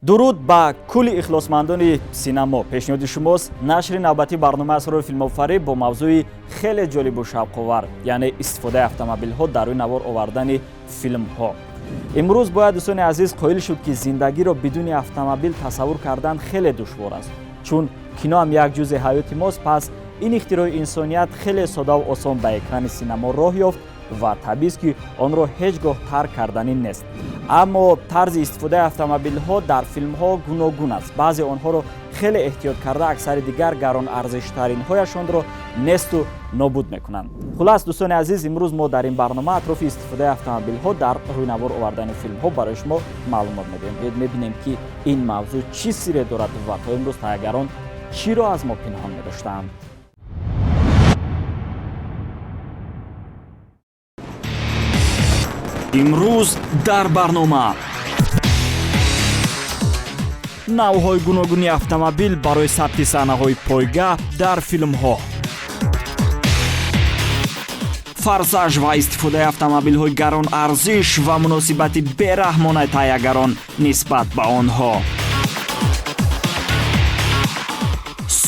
Дуруд ба кулли ихлосмандони синамо. Пешниҳоди шумост нашри навбатии барномаи Асрори филмофарӣ бо мавзӯи хеле ҷолибу шавқовар, яъне истифодаи автомобилҳо дар рӯи навор овардани филмҳо. Имрӯз бояд, дӯстони азиз, қоил шуд, ки зиндагиро бидуни автомобил тасаввур кардан хеле душвор аст, чун кино ҳам як ҷузъи ҳаёти мост. Пас ин ихтирои инсоният хеле содаву осон ба экрани синамо роҳ ёфт ва табиист, ки онро ҳеҷ гоҳ тарк карданӣ нест. Аммо тарзи истифодаи автомобилҳо дар филмҳо гуногун аст. Баъзе онҳоро хеле эҳтиёт карда, аксари дигар гаронарзиштаринҳояшонро несту нобуд мекунанд. Хулас, дӯстони азиз, имрӯз мо дар ин барнома атрофи истифодаи автомобилҳо дар рӯйнавор овардани филмҳо барои шумо маълумот медиҳем. Биёед мебинем, ки ин мавзӯъ чӣ сирре дорад ва то имрӯз таҳиягарон чиро аз мо пинҳон медоштанд. Имрӯз дар барнома: навъҳои гуногуни автомобил барои сабти саҳнаҳои пойга дар филмҳо, «Форсаж» ва истифодаи автомобилҳои гаронарзиш ва муносибати бераҳмонаи таҳиягарон нисбат ба онҳо,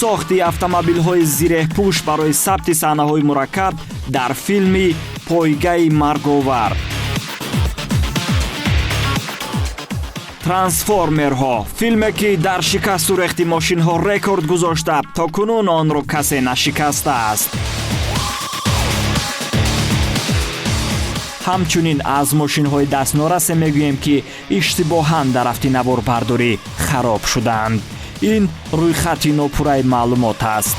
сохти автомобилҳои зиреҳпӯш барои сабти саҳнаҳои мураккаб дар филми «Пойгаи марговар», «Трансформерҳо», филме ки дар шикасту рехти мошинҳо рекорд гузошта, то кунун онро касе нашикастааст. Ҳамчунин аз мошинҳои дастнорасе мегӯем, ки иштибоҳан дар рафти наворбардорӣ хароб шуданд. Ин рӯйхати нопурраи маълумот аст.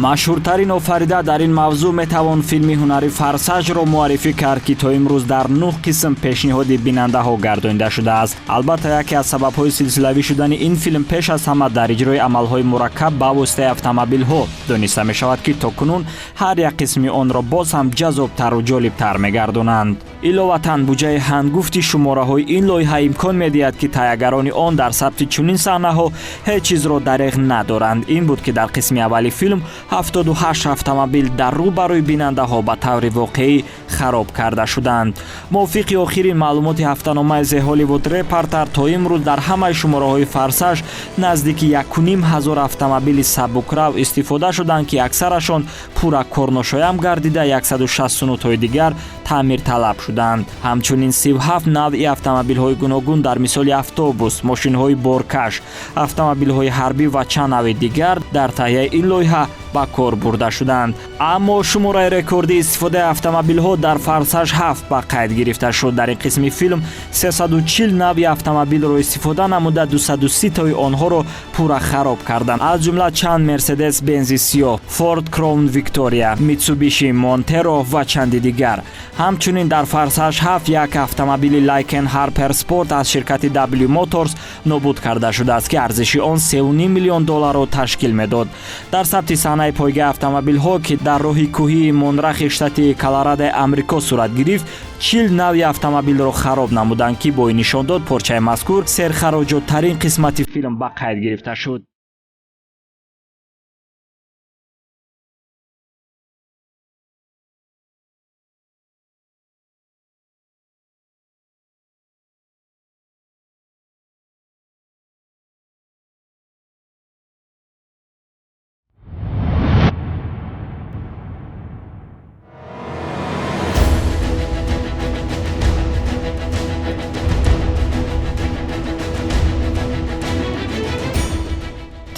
Машҳуртарин офарида дар ин мавзӯъ метавон филми ҳунари «Форсажро» муаррифӣ кард, ки то имрӯз дар нӯҳ қисм пешниҳоди бинандаҳо гардонида шудааст. Албатта, яке аз сабабҳои силсилавӣ шудани ин филм пеш аз ҳама дар иҷрои амалҳои мураккаб ба воситаи автомобилҳо дониста мешавад, ки то кунун ҳар як қисми онро боз ҳам ҷаззобтару ҷолибтар мегардонанд. Иловатан, буҷаи ҳангуфти шумораҳои ин лоиҳа имкон медиҳад, ки таҳиягарони он дар сабти чунин саҳнаҳо ҳеҷ чизро дареғ надоранд. Ин буд, ки дар қисми аввали филм 78 автомобил дар рӯ барои бинандаҳо ба таври воқеӣ хароб карда шуданд. Мувофиқи охирин маълумоти ҳафтаномаи The Hollywood Reporter, то имрӯз дар ҳамаи шумораҳои «Форсаж» наздики 1500 автомобили сабукрав истифода шуданд, ки аксарашон пурра корношоям гардида, 169-тои дигар таъмирталаб шуданд. Ҳамчунин 37 навъи автомобилҳои гуногун, дар мисоли автобус, мошинҳои боркаш, автомобилҳои ҳарбӣ ва чанд навъи дигар, дар таҳияи ин лоиҳа ба кор бурда шуданд. Аммо шумораи рекордии истифодаи автомобилҳо дар «Форсаж 7» ба қайд гирифта шуд. Дар ин қисми филм 340 навъи автомобилро истифода намуда, 230 тои онҳоро пурра хароб карданд, аз ҷумла чанд Мерседес Бензи сиёҳ, Форд Кроун Виктория, Митсубиши Монтеро ва чанди дигар. Ҳамчунин дар «Форсаж 7» як автомобили Лайкен Харпер Спорт аз ширкати W Motors нобуд карда шудааст, ки арзиши он 3,5 миллион долларро ташкил медод. Дар сабти саҳнаи пойгаи автомобилҳо, ки дар роҳи кӯҳии Монрахи штати Колорадои Амрико сурат гирифт, 40 навъи автомобилро хароб намуданд, ки бо ин нишондод порчаи мазкур серхароҷоттарин қисмати филм ба қайд гирифта шуд.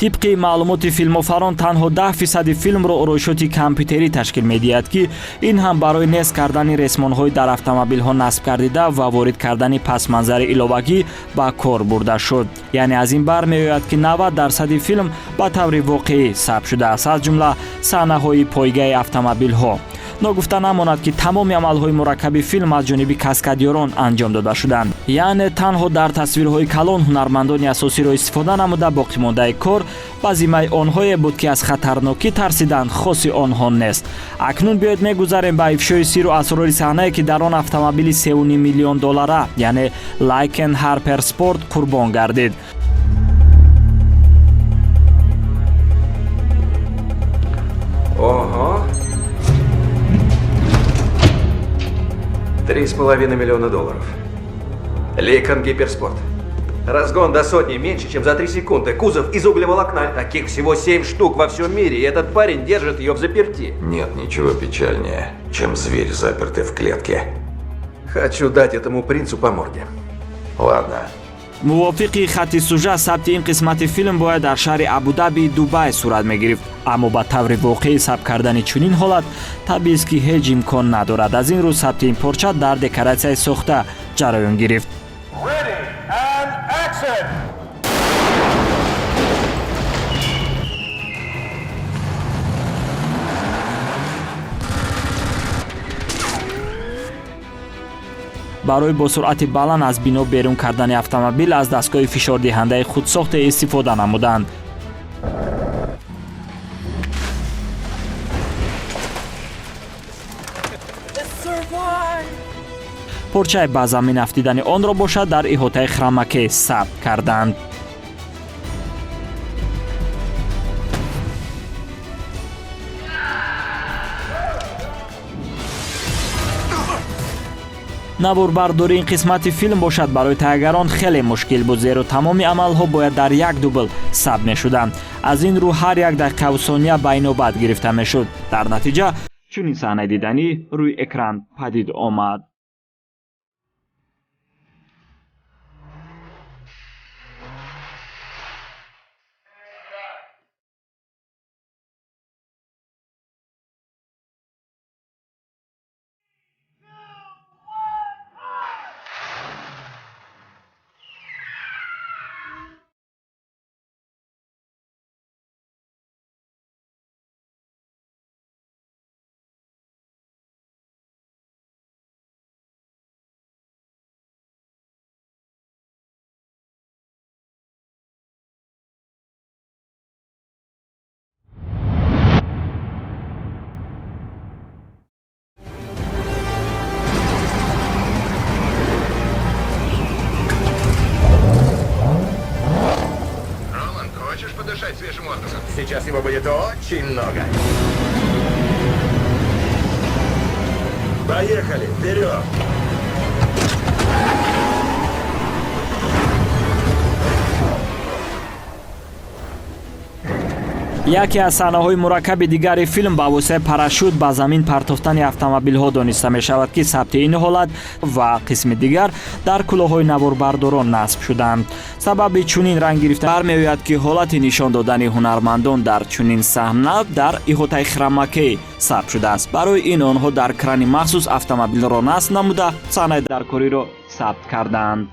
Тибқи маълумоти филмофарон, танҳо 10 фисади филмро ороишоти компютерӣ ташкил медиҳад, ки ин ҳам барои нест кардани ресмонҳои дар автомобилҳо насб гардида ва ворид кардани пасманзари иловагӣ ба кор бурда шуд. Яъне аз ин бармеояд, ки 90 дарсади филм ба таври воқеӣ сабт шудааст, аз ҷумла саҳнаҳои пойгаи автомобилҳо. Ногуфта намонад, ки тамоми амалҳои мураккаби филм аз ҷониби каскадёрон анҷом дода шуданд. Яъне танҳо дар тасвирҳои калон ҳунармандони асосиро истифода намуда, боқимондаи кор ба зиммаи онҳое буд, ки аз хатарнокӣ тарсиданд, хоси онҳо нест. Акнун биёед мегузарем ба ифшои сиру асрори саҳнае, ки дар он автомобили 3,5 миллион доллара, яъне Лайкен Ҳайперспорт, қурбон гардид. Ого! 3,5 миллиона долларов. Лейкон Гиперспорт. Разгон до сотни меньше, чем за 3 секунды. Кузов из углеволокна. Таких всего 7 штук во всем мире, и этот парень держит ее взаперти. Нет ничего печальнее, чем зверь, запертый в клетке. Хочу дать этому принцу по морде. Ладно. Мувофиқи хатти сюжет, сабти ин қисмати филм бояд дар шаҳри Абудаби, Дубай сурат мегирифт, аммо ба таври воқеӣ сабт кардани чунин ҳолат табиист, ки ҳеҷ имкон надорад. Аз ин рӯ сабти ин порча дар декоратсияи сохта ҷараён гирифт. Ready and action! Барои бо суръати баланд аз бино берун кардани автомобил аз дастгоҳи фишордиҳандаи худсохте истифода намуданд. Порчаи ба замин афтидани онро бошад дар иҳотаи хромакей сабт карданд. Наворбардории ин қисмати филм бошад барои таҳиягарон хеле мушкил буд, зеро тамоми амалҳо бояд дар як дубл сабт мешуданд. Аз ин рӯ ҳар як дақиқаву сония ба инобат гирифта мешуд. Дар натиҷа чунин саҳнаи диданӣ рӯи экран падид омад. Роланд, хочешь подышать свежим воздухом? Сейчас его будет очень много. Поехали, вперед! Яке аз саҳнаҳои мураккаби дигари филм ба воситаи парашют ба замин партофтани автомобилҳо дониста мешавад, ки сабти ин ҳолат ва қисми дигар дар кӯлоҳҳои наворбардорон насб шуданд. Сабаби чунин ранг гирифта бармеояд, ки ҳолати нишон додани ҳунармандон дар чунин саҳна дар иҳотаи хромакей сабт шудааст. Барои ин онҳо дар крани махсус автомобилро насб намуда, саҳнаи даркориро сабт карданд.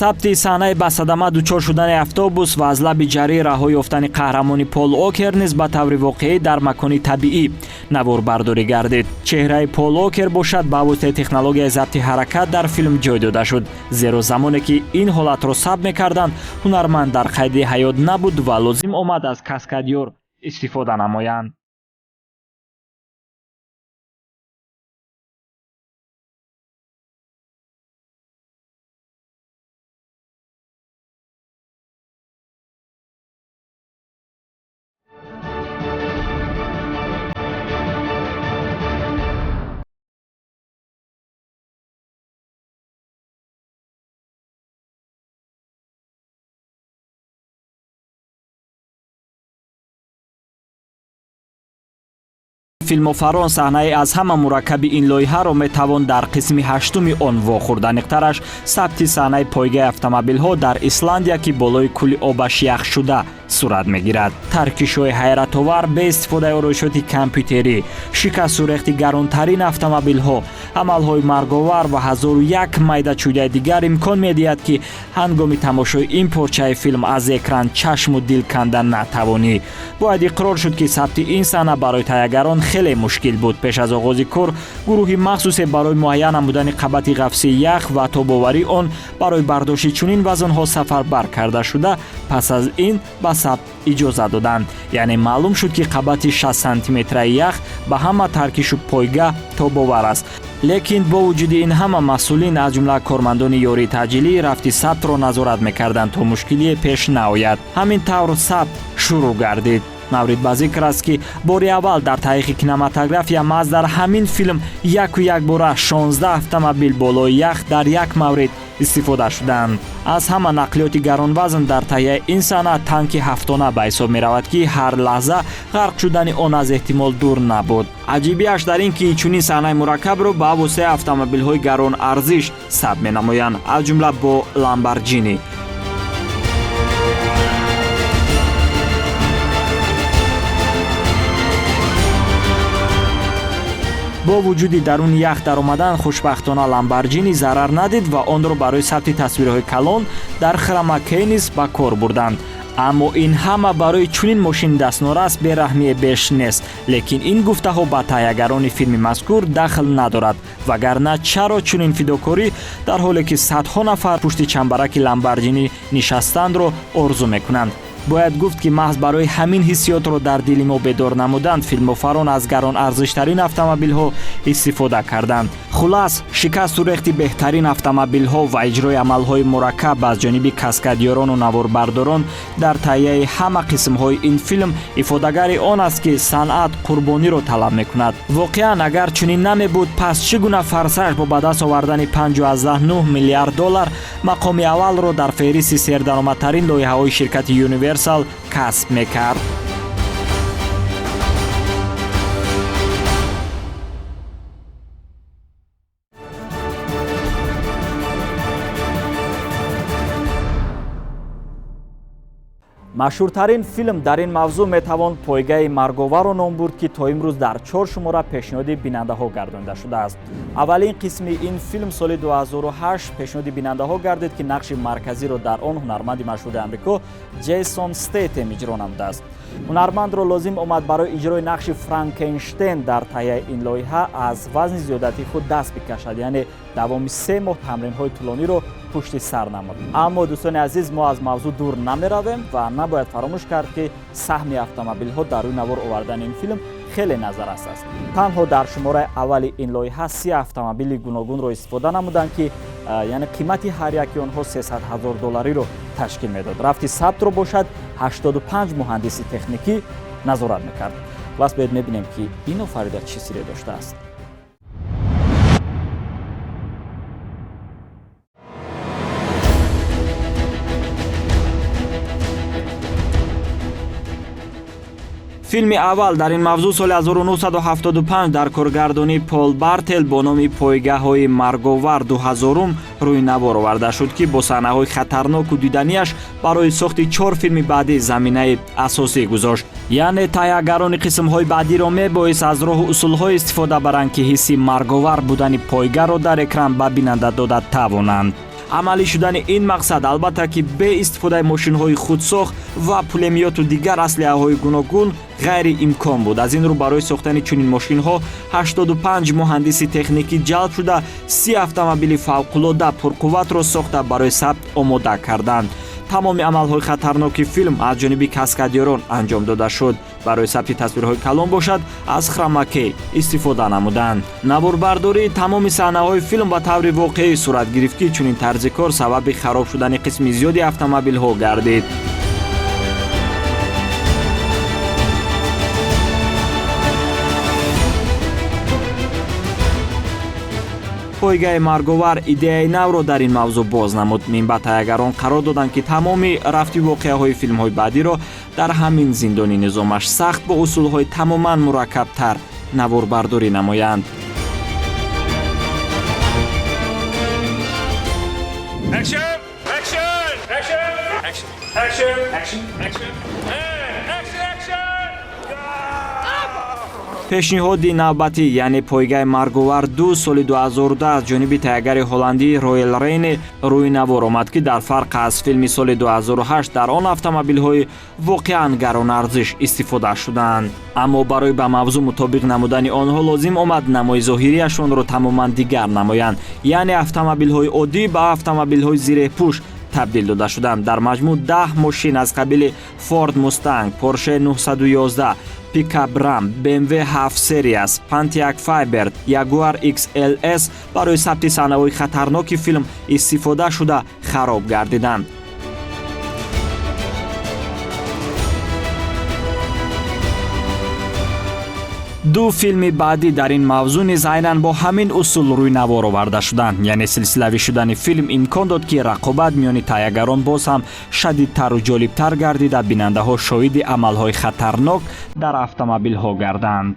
Сабти саҳнаи ба садама дучор шудани автобус ва аз лаби ҷарӣ раҳо ёфтани қаҳрамони Пол Окер низ ба таври воқеӣ дар макони табиӣ наворбардорӣ гардид. Чеҳраи Пол Окер бошад ба воситаи технологияи забти ҳаракат дар филм ҷой дода шуд, зеро замоне ки ин ҳолатро сабт мекарданд, ҳунарманд дар қайди ҳаёт набуд ва лозим омад аз каскадёр истифода намоянд. Филмофарон саҳнаи аз ҳама мураккаби ин лоиҳаро метавон дар қисми ҳаштуми он вохӯрд. Аниқтараш, сабти саҳнаи пойгаи автомобилҳо дар Исландия, ки болои кӯли обаш яхшуда сурат мегирад. Таркишҳои ҳайратовар бе истифодаи ороишоти компютерӣ, шикасту рехти гаронтарин автомобилҳо, амалҳои марговар ва 1001 майдачӯдаи дигар имкон медиҳад, ки ҳангоми тамошои ин порчаи филм аз экран чашму дил канда натавонӣ. Бояд иқрор шуд, ки сабти ин саҳна барои таҳиягарон хеле мушкил буд. Пеш аз оғози кор гурӯҳи махсусе барои муайян намудани қабати ғафсии ях ва тобоварии он барои бардошти чунин вазнҳо сафарбар карда шуда, пас аз ин ба сабт иҷоза доданд. Яъне маълум шуд, ки қабати 6 сантиметраи ях ба ҳама таркишу пойга тобовар аст. Лекин бо вуҷуди ин ҳама масъулин, аз ҷумла кормандони ёрии таъҷилӣ, рафти сабтро назорат мекарданд, то мушкилие пеш наояд. Ҳамин тавр сабт шурӯъ гардид. Маврид ба зикр аст, ки бори аввал дар таърихи кинематография маҳз дар ҳамин филм яку якбора 16 автомобил болои ях дар як маврид истифода шуданд. Аз ҳама нақлиёти гаронвазн дар таҳияи ин саҳна танки ҳафтона ба ҳисоб меравад, ки ҳар лаҳза ғарқ шудани он аз эҳтимол дур набуд. Аҷибиаш дар ин ки чунин саҳнаи мураккабро ба воситаи автомобилҳои гаронарзиш сабт менамоянд, аз ҷумла бо Ламборҷини. Бо вуҷуди даруни ях даромадан, хушбахтона Ламборҷини зарар надид ва онро барои сабти тасвирҳои калон дар хромакей низ ба кор бурданд. Аммо ин ҳама барои чунин мошини дастнорас бераҳмие беш нест. Лекин ин гуфтаҳо ба таҳиягарони филми мазкур дахл надорад, вагарна чаро чунин фидокорӣ, дар ҳоле ки садҳо нафар пушти чамбараки Ламборҷини нишастандро орзу мекунанд? Бояд гуфт, ки маҳз барои ҳамин ҳиссиётро дар дили мо бедор намуданд, филмофарон аз гаронарзиштарин автомобилҳо истифода карданд. Хулас, шикасту рехти беҳтарин автомобилҳо ва иҷрои амалҳои мураккаб аз ҷониби каскадёрону наворбардорон дар таҳияи ҳама қисмҳои ин филм ифодагари он аст, ки санъат қурбониро талаб мекунад. Воқеан, агар чунин намебуд, пас чӣ гуна «Форсаж» бо ба даст овардани 5,9 миллиард доллар мақоми аввалро дар феҳристи сердаромадтарин лоиҳаҳои ширкати Юниверсал касб мекард? Машҳуртарин филм дар ин мавзӯъ метавон «Пойгаи марговарро» ном бурд, ки то имрӯз дар чор шумора пешниҳоди бинандаҳо гардонида шудааст. Аввалин қисми ин филм соли 2008 пешниҳоди бинандаҳо гардид, ки нақши марказиро дар он ҳунарманди машҳури Амрико Ҷейсон Стейтем иҷро намудааст. Ҳунармандро лозим омад барои иҷрои нақши Франкенштейн дар таҳияи ин лоиҳа аз вазни зиёдатии худ даст бикашад, яъне давоми 3 моҳ тамринҳои тӯлониро пушти сар намуд. Аммо, дӯстони азиз, мо аз мавзӯъ дур намеравем ва набояд фаромӯш кард, ки саҳми автомобилҳо дар рӯи навор овардани ин филм хеле назаррас аст. Танҳо дар шумораи аввали ин лоиҳа 30 автомобили гуногунро истифода намуданд, ки яъне қимати ҳар яки онҳо 300 ҳазор доллариро ташкил медод. Рафти сабтро бошад 85 муҳандиси техникӣ назорат мекард. Бас бояд мебинем, ки ин офарида чӣ сирре доштааст. Филми аввал дар ин мавзӯъ соли 1975 дар коргардонии Пол Бартел бо номи «Пойгаҳои марговар 2000» рӯи навор оварда шуд, ки бо саҳнаҳои хатарноку диданияш барои сохти чор филми баъдӣ заминаи асосӣ гузошт. Яъне таҳиягарони қисмҳои баъдиро мебоист аз роҳу усулҳое истифода баранд, ки ҳисси марговар будани пойгаро дар экран ба бинанда дода тавонанд. Амалӣ шудани ин мақсад, албатта, ки бе истифодаи мошинҳои худсохт ва пулемёту дигар аслиҳаҳои гуногун ғайриимкон буд. Аз ин рӯ барои сохтани чунин мошинҳо 85 муҳандиси техникӣ ҷалб шуда, 30 автомобили фавқулода пурқувватро сохта, барои сабт омода карданд. Тамоми амалҳои хатарноки филм аз ҷониби каскадёрон анҷом дода шуд. Барои сабти тасвирҳои калон бошад, аз хромакей истифода намуданд. Наворбардории тамоми саҳнаҳои филм ба таври воқеӣ сурат гирифт, ки чунин тарзи кор сабаби хароб шудани қисми зиёди автомобилҳо гардид. «Пойгаи марговар» идеяи навро дар ин мавзӯъ боз намуд. Минбаъд таҳиягарон қарор доданд, ки тамоми рафти воқеаҳои филмҳои баъдиро дар ҳамин зиндони низомаш сахт бо усулҳои тамоман мураккабтар наворбардорӣ намоянд. Action! Action! Action! Action! Action! Action! Action! Action! Action! Пешниҳоди навбатӣ, яъне пойгаи марговар 2 соли 2010 аз ҷониби таҳиягари ҳолландӣ Роел Рейне рӯи навор омад, ки дар фарқ аз филми соли 2008 дар он автомобилҳои воқеан гаронарзиш истифода шуданд. Аммо барои ба мавзӯъ мутобиқ намудани онҳо лозим омад намои зоҳирияшонро тамоман дигар намоянд, яъне автомобилҳои оддӣ ба автомобилҳои зиреҳпӯш табдил дода шуданд. Дар маҷмӯъ 10 мошин аз қабили Ford Mustang, Porsche 911, Pickup Ram, BMW 7 Series, Pontiac Firebird, Jaguar XLS барои сабти саҳнаҳои хатарноки филм истифода шуда хароб гардиданд. Ду филми баъдӣ дар ин мавзӯъ низ айнан бо ҳамин усул рӯи навор оварда шуданд, яъне силсилавӣ шудани филм имкон дод, ки рақобат миёни таҳиягарон боз ҳам шадидтару ҷолибтар гардида, бинандаҳо шоҳиди амалҳои хатарнок дар автомобилҳо гарданд.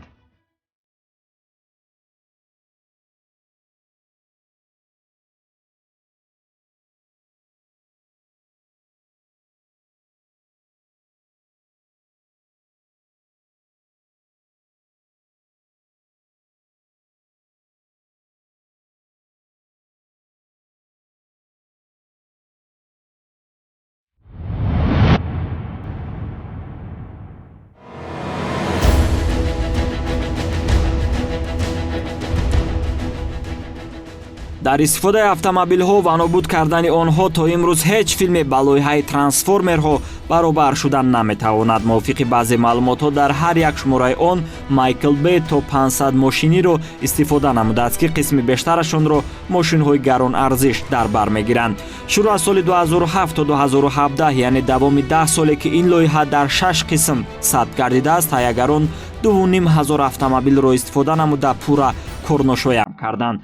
Дар истифодаи автомобилҳо ва нобуд кардани онҳо то имрӯз ҳеҷ филме ба лоиҳаи трансформерҳо баробар шудан наметавонад. Мувофиқи баъзе маълумотҳо, дар ҳар як шумораи он Майкл Бей то 500 мошиниро истифода намудааст, ки қисми бештарашонро мошинҳои гаронарзиш дар бар мегиранд. Шурӯъ аз соли 2007 то 2017, яъне давоми 10 соле ки ин лоиҳа дар 6 қисм сабт гардидааст, таҳиягарон 2500 автомобилро истифода намуда пурра корношоям карданд.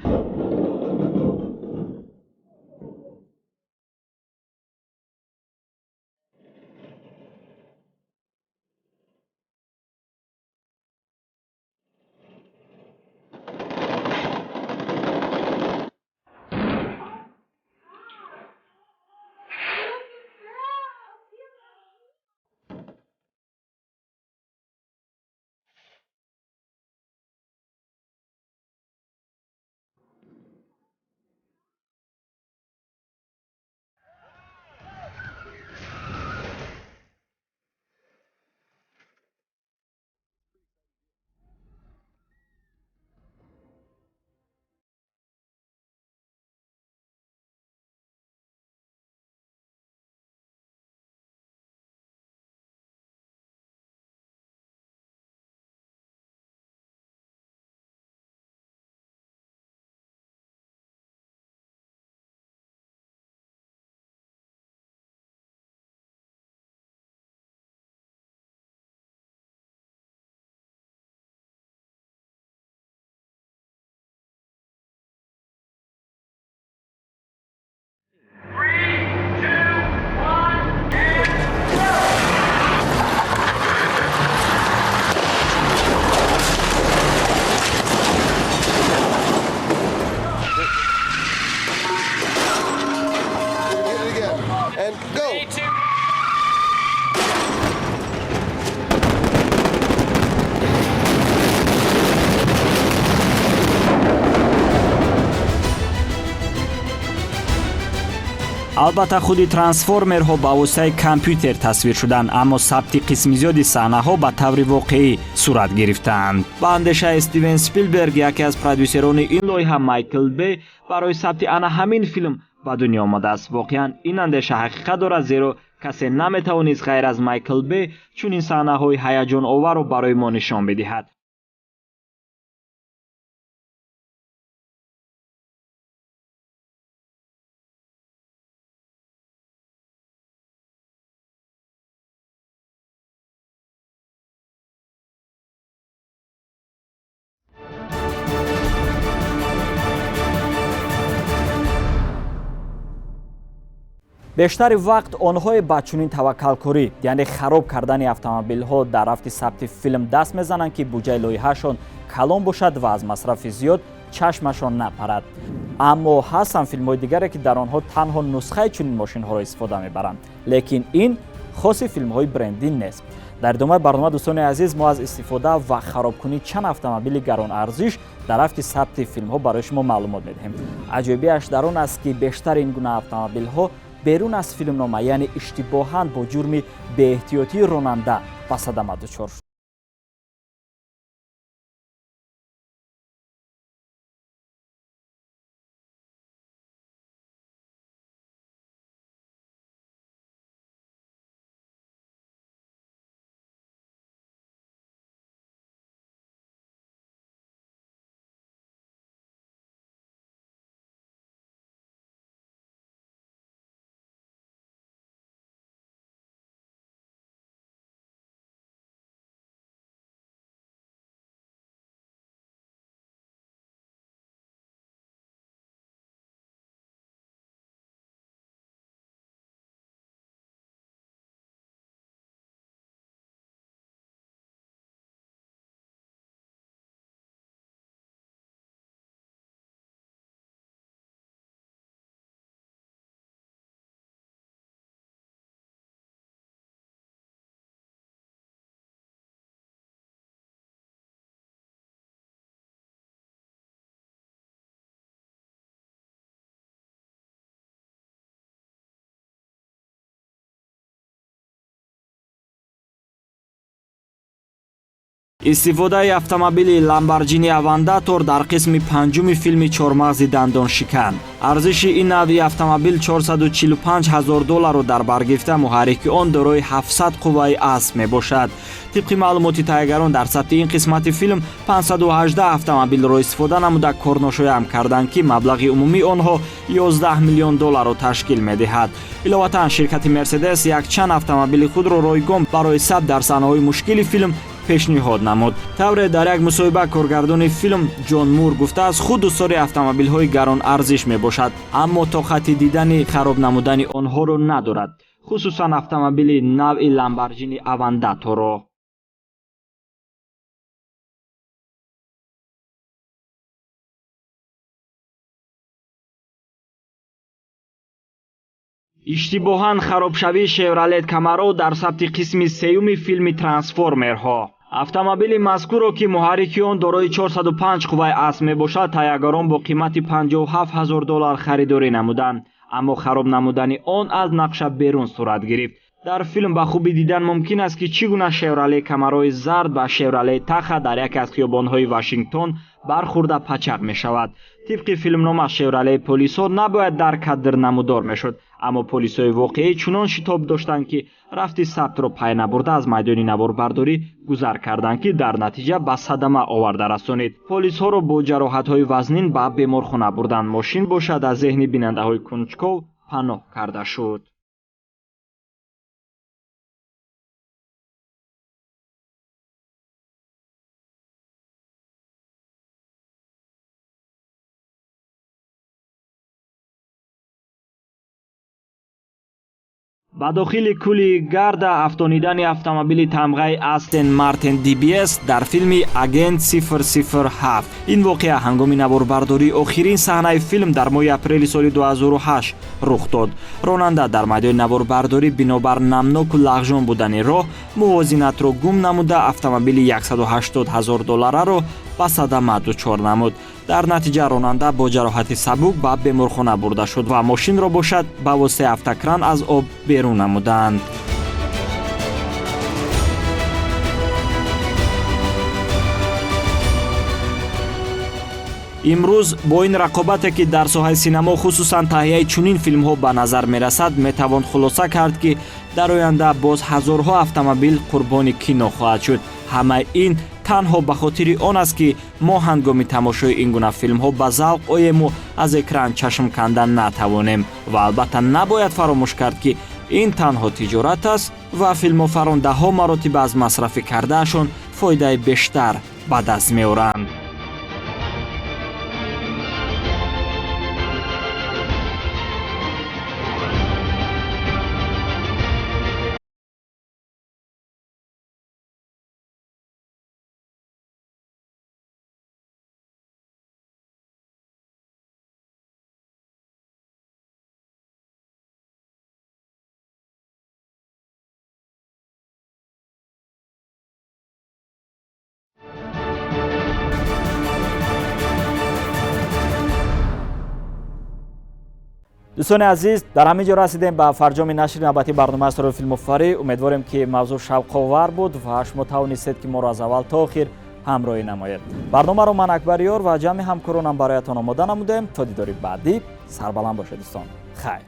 Албатта, худи трансформерҳо ба воситаи компютер тасвир шуданд, аммо сабти қисми зиёди саҳнаҳо ба таври воқеӣ сурат гирифтаанд. Ба андешаи Стивен Спилберг, яке аз продюсерони ин лоиҳа, Майкл Бей барои сабти ана ҳамин филм ба дунё омадааст. Воқеан ин андеша ҳақиқат дорад, зеро касе наметавонист ғайр аз Майкл Бей чунин саҳнаҳои ҳаяҷоноварро барои мо нишон бидиҳад. Бештари вақт онҳое ба чунин таваккалкорӣ, яъне хароб кардани автомобилҳо дар рафти сабти филм даст мезананд, ки буҷаи лоиҳаашон калон бошад ва аз масрафи зиёд чашмашон напарад. Аммо ҳастанд филмҳои дигаре, ки дар онҳо танҳо нусхаи чунин мошинҳоро истифода мебаранд, лекин ин хоси филмҳои брендӣ нест. Дар идомаи барнома, дӯстони азиз, мо аз истифода ва харобкунии чанд автомобили гаронарзиш дар рафти сабти филмҳо барои шумо маълумот медиҳем. Аҷоибиаш дар он аст, ки бештари ин гуна автомобилҳо берун аз филмнома, яъне иштибоҳан бо ҷурми беэҳтиётии ронанда ба садама дучор шуд. Истифодаи автомобили Ламборҷини Авандатор дар қисми панҷуми филми Чормағзи дандоншикан. Арзиши ин навъи автомобил 445 ҳазор долларро дар бар гирифта, муҳаррики он дорои 700 қувваи асп мебошад. Тибқи маълумоти таҳиягарон, дар сабти ин қисмати филм 518 автомобилро истифода намуда корношоям карданд, ки маблағи умумии онҳо 11 миллион долларро ташкил медиҳад. Иловатан, ширкати Мерседес якчанд автомобили худро ройгон барои сабт дар саҳнаҳои мушкили филм пешниҳод намуд. Тавре дар як мусоҳиба коргардони филм Ҷон Мур гуфтааст, худ дӯстдори автомобилҳои гаронарзиш мебошад, аммо тоқати дидани хароб намудани онҳоро надорад, хусусан автомобили навъи Ламборҷини Авандаторо. Иштибоҳан харобшавии Шевролет Камаро дар сабти қисми сеюми филми Трансформерҳо. Автомобили мазкурро, ки муҳаррики он дорои 405 қувваи асп мебошад, таҳиягарон бо қимати 57 ҳазор доллар харидорӣ намуданд, аммо хароб намудани он аз нақша берун сурат гирифт. Дар филм ба хубӣ дидан мумкин аст, ки чӣ гуна Шевроле Камарои зард ба Шевроле Таха дар яке аз хиёбонҳои Вашингтон бархӯрда пачақ мешавад. Тибқи филмнома, Шевролеи полисҳо набояд дар кадр намудор мешуд, аммо полисҳои воқеӣ чунон шитоб доштанд, ки рафти сабтро пай набурда аз майдони наворбардорӣ гузар карданд, ки дар натиҷа ба садама оварда расонид. Полисҳоро бо ҷароҳатҳои вазнин ба беморхона бурданд. Мошин бошад аз зеҳни бинандаҳои кунҷков паноҳ карда шуд. Ба дохили кӯли Гарда афтонидани автомобили тамғаи Астон Мартин DBS дар филми Агент 007. Ин воқеа ҳангоми наворбардории охирин саҳнаи филм дар моҳи апрели соли 2008 рух дод. Ронанда дар майдони наворбардорӣ бинобар намноку лағжон будани роҳ мувозинатро гум намуда автомобили 180 ҳазор доллараро ба садама дучор намуд. Дар натиҷа ронанда бо ҷароҳати сабук ба беморхона бурда шуд ва мошинро бошад ба воситаи автокран аз об берун намуданд. Имрӯз бо ин рақобате, ки дар соҳаи синамо, хусусан таҳияи чунин филмҳо ба назар мерасад, метавон хулоса кард, ки дар оянда боз ҳазорҳо автомобил қурбони кино хоҳад шуд. Ҳамаи ин танҳо ба хотири он аст, ки мо ҳангоми тамошои ин гуна филмҳо ба завқ оему аз экран чашм кандан натавонем. Ва албатта набояд фаромӯш кард, ки ин танҳо тиҷорат аст ва филмофарон даҳҳо маротиба аз масрафӣ кардаашон фоидаи бештар ба даст меоранд. Дӯстони азиз, дар ҳамин ҷо расидем ба фарҷоми нашри навбатии барномаи Асрори филмофарӣ. Умедворем, ки мавзӯъ шавқовар буд ва шумо тавонистед, ки моро аз аввал то охир ҳамроҳӣ намоед. Барномаро ман, Акбарёр, ва ҷамъи ҳамкоронам бароятон омода намудем. То дидори баъдӣ сарбаланд бошед, дӯстон, хайр.